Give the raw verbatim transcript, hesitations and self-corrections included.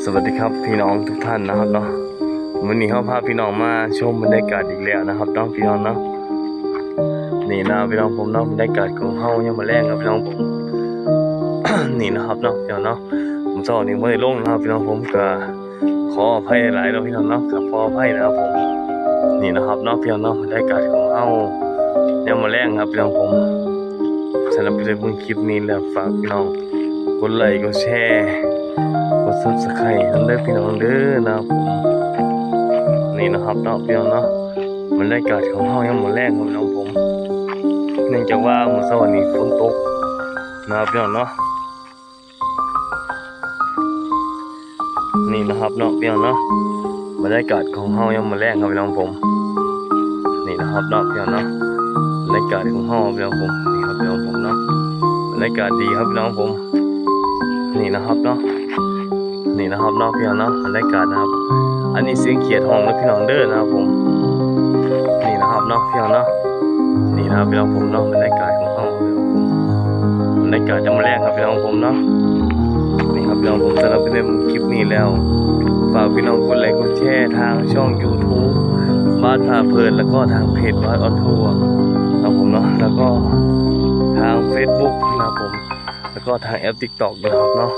สวัสดีครับพี่น้องทุกท่านนะครับเนาะ มื้อนี้เฮาพาพี่น้องมาชมบรรยากาศอีกแล้วนะครับเนาะพี่น้องเนาะ นี่นะพี่น้องผมเนาะ บรรยากาศของเฮายามมื้อแลงครับพี่น้องผม นี่นะครับเนาะพี่น้องเนาะ มื้อเช้านี้บ่ได้ลงนะครับพี่น้องผม ก็ขออภัยหลายๆเนาะพี่น้องเนาะ ครับ ขออภัยนะครับผม นี่นะครับเนาะพี่น้องเนาะ บรรยากาศของเฮายามมื้อแลงครับพี่น้องผม สำหรับผู้ใดเบิ่งคลิปนี้แล้วฝากพี่น้องกดไลค์กดแชร์ กด Subscribe นำเด้อพี่น้องเด้อนะครับผม นี่นะครับเนาะพี่น้องเนาะ บรรยากาศของเฮายามมื้อแลงครับพี่น้องผม เนื่องจากว่ามื้อเช้านี้ฝนตกนะครับพี่น้องเนาะ นี่นะครับเนาะพี่น้องเนาะ บรรยากาศของเฮายามมื้อแลงครับพี่น้องผม นี่นะครับเนาะพี่น้องเนาะ บรรยากาศของเฮาพี่น้องผม นี่ครับพี่น้องผมเนาะ บรรยากาศดีครับพี่น้องผม นี่นะครับเนาะ นี่นะครับเนาะพี่น้องเนาะ บรรยากาศนะครับ อันนี้เสียงเขียดฮ้องนะพี่น้องเด้อนะครับผม นี่นะครับเนาะพี่น้องเนาะ นี่นะครับพี่น้องผมเนาะ บรรยากาศของเฮา บรรยากาศยามมื้อแลงครับพี่น้องผมเนาะ นี่ครับพี่น้องผม สำหรับพี่น้องคลิปนี้แล้ว ฝากพี่น้องกดไลค์กดแชร์ทางช่อง YouTube บ้านพาเพลิน แล้วก็ทางเพจบ้านออนทัวร์ครับผมเนาะ แล้วก็ทาง Facebook นะครับผม แล้วก็ทางแอป TikTok ด้วยครับเนาะ